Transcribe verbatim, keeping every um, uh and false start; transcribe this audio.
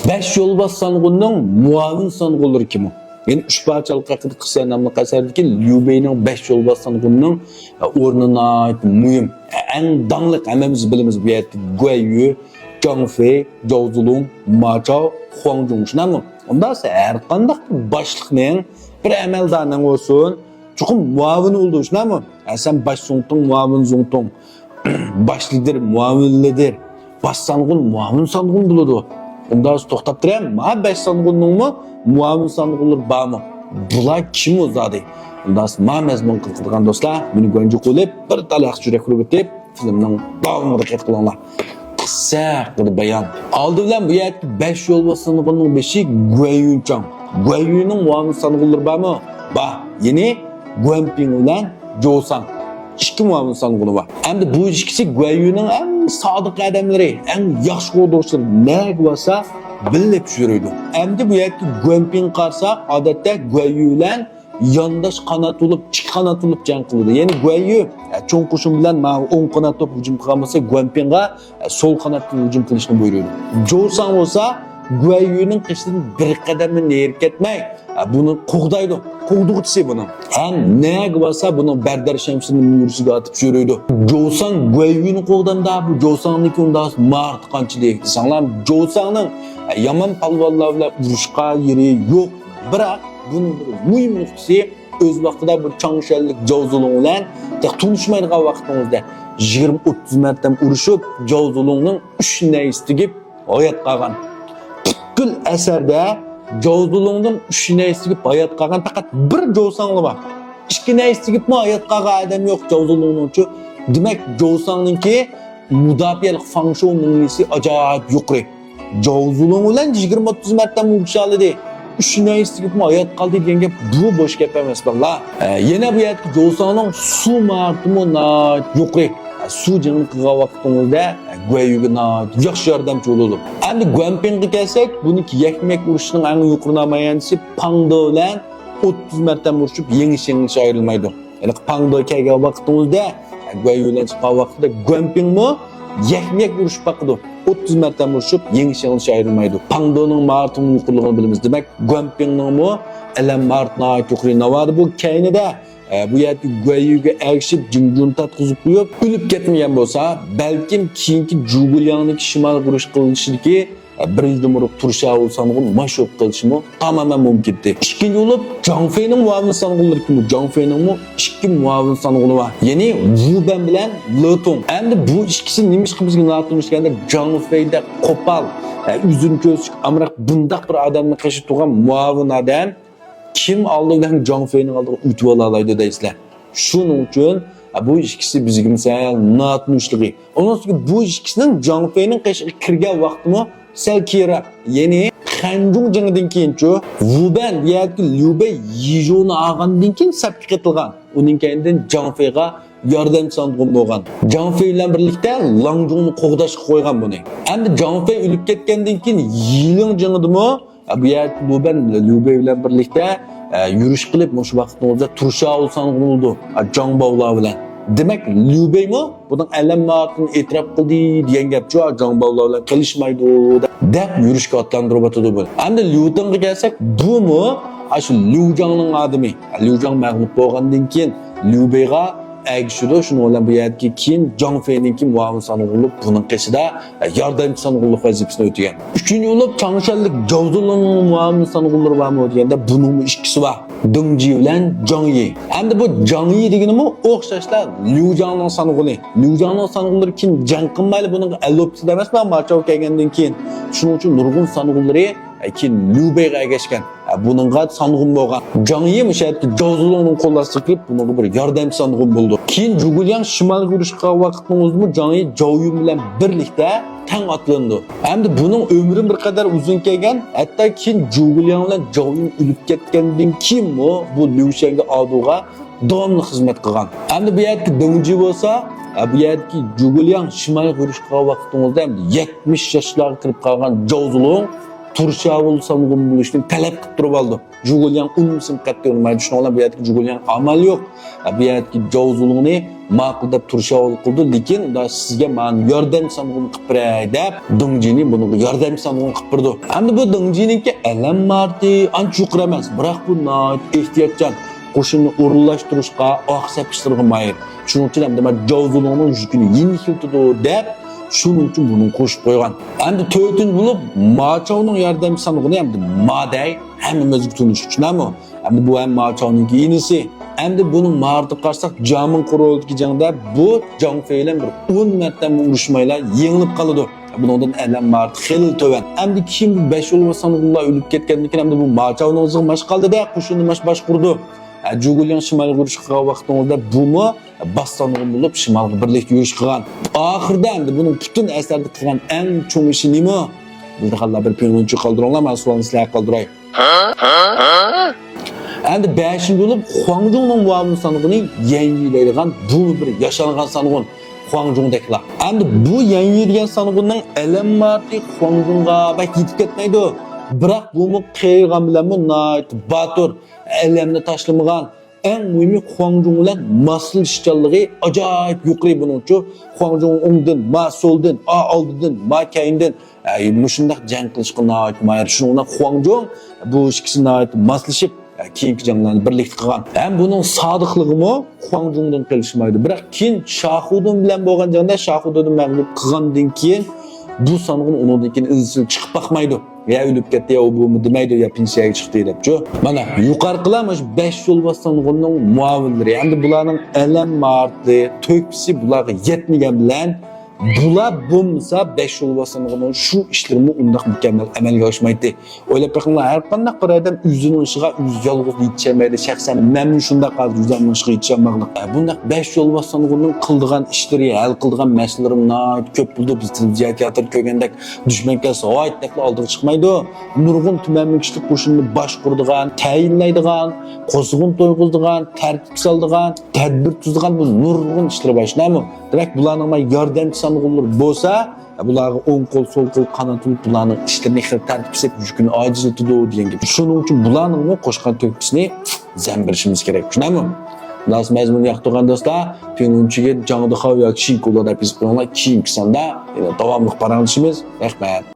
بەش يولۋاس سانغۇننىڭ مۇئاۋىن سانغۇنلىرى كىم ئۇ؟ يەنى ئۈچ پادىشاھلىق ھەققىدە قىسسە ناملىق ئەسەردىكى ليۇ بېينىڭ بەش يولۋاس سانغۇننىڭ ئورنى ناھايىتى مۇھىم. ئەڭ داڭلىق، ھەممىمىز بىلىمىز بۇ يەردىكى گۇەييۈ، جاڭ فېي، جاۋ زۇلۇڭ، ما چاۋ، خۇاڭ جۇڭ، شۇنداقمۇ؟ ئۇنداقسا ھەر قانداق بىر باشلىقنىڭ، بىر ئەمەلدارنىڭ بولسۇن، چوقۇم مۇئاۋىنى بولىدۇ، شۇنداقمۇ؟ ھە، سەن باش زۇڭتۇڭ، مۇئاۋىن زۇڭتۇڭ، باش لىدىر، مۇئاۋىن لىدىر، باش سانغۇن، مۇئاۋىن سانغۇن بولىدۇ. ئۇنداقسا توختاپ تۇرە، ما بەش سانغۇننىڭمۇ مۇئاۋىن سانغۇنلىرى بارمۇ؟ بۇلار كىم ئۇ زادى؟ ئۇنداقسا ما مەزمۇن قىزىقىدىغان دوستلار، مېنى گۇەنجۇ قىلىپ، بىر تال ياخشى يۈرەك ھۇرۇپ ئېتىپ، فىلىمنىڭ داۋامىغا دىققەت قىلىڭلار. قىسسە ھەققىدە بايان. ئالدى بىلەن بۇ يەردىكى بەش يولۋاس سانغۇننىڭ بېشى گۇەييۈن چاڭ. گۇەييۈننىڭ مۇئاۋىن سانغۇنلىرى بارمۇ؟ بار. يەنى گۇەنپىڭ بىلەن جوساڭ. ئىككى مۇئاۋىن سانغۇنى بار. ئەمدى بۇ ئىككىسى گۇەييۈننىڭ ئەڭ سادىق ئادەملىرى، ئەڭ ياخشى قوغدىغۇچىلىرى. نەگە بارسا بىللە يۈرىدۇ. ئەمدى بۇ يەردىكى گۇەنپىڭ قارىساق، ئادەتتە گۇەييۈ بىلەن يانداش قانات بولۇپ، ئىككى قانات بولۇپ جەڭ قىلىدۇ. يەنى گۇەييۈ، ئە، چوڭ قوشۇن بىلەن ماۋۇ ئوڭ قانات بولۇپ ھۇجۇم قىلغان بولسا، گۇەنپىڭغا، ئە، سول قاناتتىن ھۇجۇم قىلىشنى بۇيرۇيدۇ. جوساڭ بولسا گۇەييۈنىڭ قېشىدىن بىر قەدەممۇ نېرى كەتمەي، ئە، بۇنى قوغدايدۇ. قوغدىغۇچىسى بۇنىڭ. ھەم نەگە بارسا بۇنىڭ بەردەر شەمشىرىنى مۈرىسىگە ئاتىپ يۈرىدۇ. جوساڭ گۇەييۈنى قوغدامدا، بۇ جوساڭنىڭكى ئۇنداق ماھارىتى قانچىلىك دېسەڭلار، جوساڭنىڭ، ئە، يامان پالۋانلار بىلەن ئۇرۇشقان يېرى يوق. بىراق بۇنىڭ بىر مۇھىم نۇقتىسى، ئۆز ۋاقتىدا بۇ چاڭشەنلىك جاۋ زۇلۇڭ بىلەن تېخى تونۇشمايدىغان ۋاقتىڭىزدا، يىگىرمە ئوتتۇز مەرتەم ئۇرۇشۇپ، جاۋ زۇلۇڭنىڭ ئۈچ نەيزىسى تېگىپ ھايات قالغان. پۈتكۈل ئەسەردە جاۋ زۇلۇڭنىڭ ئۈچ نەيزىسى تېگىپ ھايات قالغان پەقەت بىر جوساڭلا بار. ئىككى نەيزىسى تېگىپمۇ ھايات قالغان ئادەم يوق جاۋ زۇلۇڭنىڭچۇ. دېمەك، جوساڭنىڭكى مۇداپىئەلىك فاڭشۇ نومۇرىسى ئاجايىپ يۇقىرى. جاۋ زۇلۇڭ بىلەن يىگىرمە ئوتتۇز مەرتەم ئۇرۇشالىدى. ئۈچ نەيزىسى تېگىپمۇ ھايات قالدى دېگەن گەپ بۇ بوش گەپ ئەمەس، بالىلار. ئە، يەنە بۇ يەردىكى جوساڭنىڭ سۇ ماھارىتىمۇ ناھايىتى يۇقىرى. ئە، سۇ جېڭىنى قىلغان ۋاقتىڭىزدا، ئە، گۇەييۈگە ناھايىتى ياخشى ياردەمچى بولىدۇ. ئەمدى گۇەنپىڭغا كەلسەك، بۇنىڭكى يەكمۇ يەك ئۇرۇشىنىڭ ئەڭ يۇقىرى نامايەندىسى پاڭدې بىلەن ئوتتۇز مەرتەم ئۇرۇشۇپ، يېڭىش يېڭىلىش ئايرىلمايدۇ. يەنى پاڭدې كەلگەن ۋاقتىڭىزدا، گۇەييۈ بىلەن چىققان ۋاقتىدا گۇەنپىڭمۇ يەكمۇ يەك ئۇرۇشۇپ باقىدۇ. ئوتتۇز مەرتەم ئۇرۇشۇپ، يېڭىش يېڭىلىش ئايرىلمايدۇ. پاڭدېنىڭ ماھارىتىنىڭ يۇقىرىلىقىنى بىلىمىز. دېمەك، گۇەنپىڭنىڭمۇ ئەلەم ماھارىتى ناھايىتى يۇقىرى. ناۋادا بۇ كەينىدە، ئە، بۇ يەردىكى گۇەييۈگە ئەگىشىپ جىڭجۇنى تارتقۇزۇپ قويۇپ، ئۆلۈپ كەتمىگەن بولسا، بەلكىم كېيىنكى جۇگۇلياڭنىڭكى شىمالغا ئۇرۇش قىلىشىدىكى بىرىنچى نومۇرلۇق تۇرشاۋۇل سانغۇن ماش بولۇپ قېلىشىمۇ تامامەن مۇمكىنتى. ئىككىنچى بولۇپ، جاڭ فېينىڭ مۇئاۋىن سانغۇنلىرى كىم؟ جاڭ فېينىڭمۇ ئىككى مۇئاۋىن سانغۇنى بار. يەنى ۋۇ بەن بىلەن لې تۇڭ. ئەمدى بۇ ئىككىسى نېمىشقا بىزگە ناتونۇش دېگەندە، جاڭ فېيدەك قوپال، ئە، ئۆزىنى كۆرسىتىشكە ئامراق بۇنداق بىر ئادەمنىڭ قېشىدا تۇرغان مۇئاۋىن ئادەم كىم ئالدى بىلەن جاڭ فېينىڭ ئالدىغا ئۆتۈپ ئالالايدۇ دەيسىلەر؟ شۇنىڭ ئۈچۈن، ئە، بۇ ئىككىسى بىزگە مىسال ناتونۇشلۇقى. ئۇنىڭ ئۈستىگە بۇ ئىككىسىنىڭ جاڭ فېينىڭ قېشىغا كىرگەن ۋاقتىمۇ سەل كېيىنرەك، يەنى خەنجۇڭ جېڭىدىن كېيىنچۇ، ۋۇ بەن بۇ يەردىكى ليۇ بەي يىژۇنى ئالغاندىن كېيىن سەپكە قېتىلغان. ئۇنىڭ كەينىدىن جاڭ فېيغا ياردەمچى سانغۇن بولغان. جاڭ فېي بىلەن بىرلىكتە لاڭجۇڭنى قوغداشقا قويغان بۇنى. ئەمدى جاڭ فېي ئۆلۈپ كەتكەندىن كېيىن يىلىڭ جېڭىدىمۇ بۇ يەردە ليۇ بەن ليۇ بەي بىلەن بىرلىكتە، ئە، يۈرۈش قىلىپ، مۇشۇ ۋاقىتنىڭ ئۆزىدە تۇرشاۋۇل سانغۇن بولىدۇ، ئە، جاڭ باۋلار بىلەن. دېمەك، ليۇ بەيمۇ بۇنىڭ ئەلەم ماھارىتىنى ئېتىراپ قىلدى دېگەن گەپچۇ، جاڭ باۋلار بىلەن قېلىشمايدۇ دەپ، دەپ يۈرۈشكە ئاتلاندۇرۇۋاتىدۇ بۇنى. ئەمدى ليۇ تېڭغا كەلسەك، بۇمۇ ئاشۇ ليۇ جاڭنىڭ ئادىمى، ليۇ جاڭ مەغلۇپ بولغاندىن كېيىن ليۇ بەيغا ئەگىشىدۇ. شۇنىڭ بىلەن بۇ يەردىكى كېيىن جاڭ فېينىڭكى مۇئاۋىن سانغۇنلۇق بۇنىڭ قېشىدا، ئە، ياردەمچى سانغۇنلۇق ۋەزىپىسىنى ئۆتىگەن. ئۈچىنچى بولۇپ، چاڭشەنلىك جاۋزۇلۇڭنىڭ مۇئاۋىن سانغۇنلىرى بارمۇ دېگەندە، بۇنىڭمۇ ئىككىسى بار. دېڭ جى بىلەن جاڭ يى. ئەمدى بۇ جاڭ يى دېگىنىمۇ ئوخشاشلا ليۇ جاڭنىڭ سانغۇنى. ليۇ جاڭنىڭ سانغۇنلىرى كېيىن جەڭ قىلمايلا بۇنىڭغا ئەللوپسىدا ئەمەسلا، ماچاۋ كەلگەندىن كېيىن. شۇنىڭ ئۈچۈن نۇرغۇن سانغۇنلىرى، ئە، كېيىن ليۇ بەيغا ئەگەشكەن. ئە، بۇنىڭغا سانغۇن بولغان. جاڭ يى مۇشۇ يەردىكى جاۋزۇلۇڭنىڭ قول ئاستىغا كىرىپ، بۇنىڭغا بىر ياردەمچى سانغۇن بولىدۇ. كېيىن جۇگۇلياڭ شىمالغا ئۇرۇشقا ۋاقىتنىڭ ئۆزىمۇ جاڭ يى جاۋيۈن بىلەن بىرلىكتە تەڭ ئاتلىنىدۇ. ئەمدى بۇنىڭ ئۆمرى بىر قەدەر ئۇزۇن كەلگەن، ھەتتا كېيىن جۇگۇلياڭ بىلەن جاۋيۈن ئۆلۈپ كەتكەندىن كېيىنمۇ بۇ ليۇشەنگە ئادۇغا داۋاملىق خىزمەت قىلغان. ئەمدى بۇ يەردىكى دېڭ جى بولسا، ئە، بۇ يەردىكى جۇگۇلياڭ شىمالغا ئۇرۇشقا ۋاقتىڭىزدا ئەمدى يەتمىش ياشلارغا كىرىپ قالغان جاۋزۇلۇڭ تۇرشاۋۇل سانغۇن بولۇشنى تەلەپ قىلىپ تۇرۇپ ئالىدۇ. جۇگۇلياڭ ئۇنىمىسىمۇ قەتئىي ئۇنىمايدۇ. شۇنىڭ بىلەن بۇ يەردىكى جۇگۇلياڭ ئامال يوق. بۇ يەردىكى جاۋزۇلۇڭنى ماقۇل دەپ تۇرشاۋۇل قىلىدۇ، لېكىن ئۇندا سىزگە مانا ياردەم سانغۇن قىلىپ بېرەي دەپ، دېڭجىنى بۇنىڭغا ياردەم سانغۇن قىلىپ بېرىدۇ. ئەمدى بۇ دېڭجىنىڭكى ئەلەم ماھارىتى ئانچە يۇقىرى ئەمەس، بىراق بۇ ناھايىتى ئېھتىياتچان. قوشۇننى ئورۇنلاشتۇرۇشقا، ئارقا سەپ ئىشلىرىغا ماھىر. شۇنىڭ ئۈچۈن ئەمدى مانا جاۋزۇلۇڭنىڭ يۈكىنى يېنىكلىتىدۇ دەپ، شۇنىڭ ئۈچۈن بۇنى قوشۇپ قويغان. ئەمدى تۆتىنچى بولۇپ، ماچاۋنىڭ ياردەمچى سانغۇنى ئەمدى مادەي ھەممىمىزگە تونۇش، چۈشىنەمۇ؟ ئەمدى بۇ ھەم ماچاۋنىڭكى ئىنىسى. ئەمدى بۇنىڭ ماھارىتىگە قارىساق، جامىڭ قورۇلىدىكى جەڭدە بۇ جاڭ فېيلەن بىر ئون مەرتەممۇ ئۇرۇشمايلا يېڭىلىپ قالىدۇ. بۇنىڭدىن ئەلەم ماھارىتى خېلى تۆۋەن. ئەمدى كېيىن بۇ بەش يولۋاس سانغۇنلار ئۆلۈپ كەتكەندىن كېيىن ئەمدى بۇ ماچاۋنىڭ ئىزىغا ماش قالدى-دە، قوشۇننى ماش باشقۇرىدۇ. ھە، جۇگۇلياڭ شىمالغا يۈرۈش قىلغان ۋاقتىڭىزدا بۇمۇ باش سانغۇن بولۇپ شىمالغا بىرلىكتە يۈرۈش قىلغان. ئاخىرىدا ئەمدى بۇنىڭ پۈتۈن ئەسەردە قىلغان ئەڭ چوڭ ئىشى نېمە؟ بىلىدىغانلار بىر پىڭلۇنچۇ قالدۇرۇڭلار، مەن سوئالنى سىلەرگە قالدۇراي. ئەمدى بەشىنچى بولۇپ، خۇاڭجۇڭنىڭ مۇئاۋىن سانغۇنى يەنيى دەيدىغان بۇمۇ بىر ياشانغان سانغۇن. خۇاڭجۇڭدەكلا. ئەمدى بۇ يەنيى دېگەن سانغۇننىڭ ئەلەم ماھارىتى خۇاڭجۇڭغا بەك يېتىپ كەتمەيدۇ. بىراق بۇمۇ قېرىغان بىلەنمۇ ناھايىتى باتۇر، ئەلەمنى تاشلىمىغان. ئەڭ مۇھىمى، خۇاڭجۇڭ بىلەن ماسلىشىشچانلىقى ئاجايىپ يۇقىرى بۇنىڭچۇ. خۇاڭجۇڭ ئوڭدىن، ما سولدىن، ئا ئالدىدىن، ما كەينىدىن، ئە، مۇشۇنداق جەڭ قىلىشقا ناھايىتى ماھىر. شۇنىڭ بىلەن خۇاڭجۇڭ بۇ ئىككىسى ناھايىتى ماسلىشىپ، ئە، كېيىنكى جەڭلەرنى بىرلىكتە قىلغان. ھەم بۇنىڭ سادىقلىقىمۇ خۇاڭجۇڭدىن قېلىشمايدۇ. بىراق كېيىن شاخۇدۇن بىلەن بولغان جەڭدە شاخۇدۇننى مەغلۇپ قىلغاندىن كېيىن بۇ سانغۇن ئۇنىڭدىن كېيىن ئىزچىل چىقىپ باقمايدۇ. يا ئۆلۈپ كەتتى، يا ئۇ بۇمۇ دېمەيدۇ، يا پېنسىيەگە چىقتى دەپچۇ. مانا يۇقىرىقىلار مۇشۇ بەش يولۋاس سانغۇننىڭ مۇئاۋىنلىرى. ئەمدى بۇلارنىڭ ئەلەم ماھارىتى، تۆھپىسى بۇلارغا يەتمىگەن بىلەن، بۇلار بولمىسا، بەش يولۋاس سانغۇننىڭ شۇ ئىشلىرىمۇ ئۇنداق مۇكەممەل ئەمەلگە ئاشمايتتى. ئويلاپ بېقىڭلار، ھەر قانداق بىر ئادەم ئۆزىنىڭ ئىشىغا ئۆزى يالغۇز يېتىشەلمەيدۇ. شەخسەن مەنمۇ شۇنداق ھازىر ئۆزۈمنىڭ ئىشىغا يېتىشەلمەيدۇ. بۇنداق بەش يولۋاس سانغۇننىڭ قىلىدىغان ئىشلىرى، ھەل قىلىدىغان مەسىلىلىرى ناھايىتى كۆپ بولىدۇ. بىز تېلېۋىزىيە تىياتىردا كۆرگەندەك، دۈشمەن كەلسە ھايت دەپلا ئالدىغا چىقمايدۇ. نۇرغۇن تۈمەن مىڭ كىشىلىك قوشۇننى باشقۇرىدىغان، تەيىنلەيدىغان، قوزغىن تويغۇزىدىغان، تەرتىپ سالىدىغان، تەدبىر تۈزىدىغان بۇ نۇرغۇن ئىشلىرى بار، شۇنداقمۇ؟ دېمەك، بۇلارنىڭ مانا ياردەمچى سانغۇنلىرى بولسا، بۇلارغا ئوڭ قول، سول قول قانات بولۇپ، بۇلارنىڭ ئىشلىرىنى خېلى تەرتىپكە سېلىپ، يۈكىنى ئاجىزلىتىدۇ دېگەن گەپ. شۇنىڭ ئۈچۈن بۇلارنىڭمۇ قوشقان تۆھپىسىنى زەم بېرىشىمىز كېرەك، شۇنداقمۇ؟ مۇناسىپ مەزمۇننى ياقتۇرغان دوستلار، پىڭلۇنچۈگە جاڭدىخاۋ ياكى شىنكۇلا دەپ يېزىپ قويۇڭلار. كېيىنكى ساندا يەنە داۋاملىق پاراڭلىشىمىز. رەھمەت.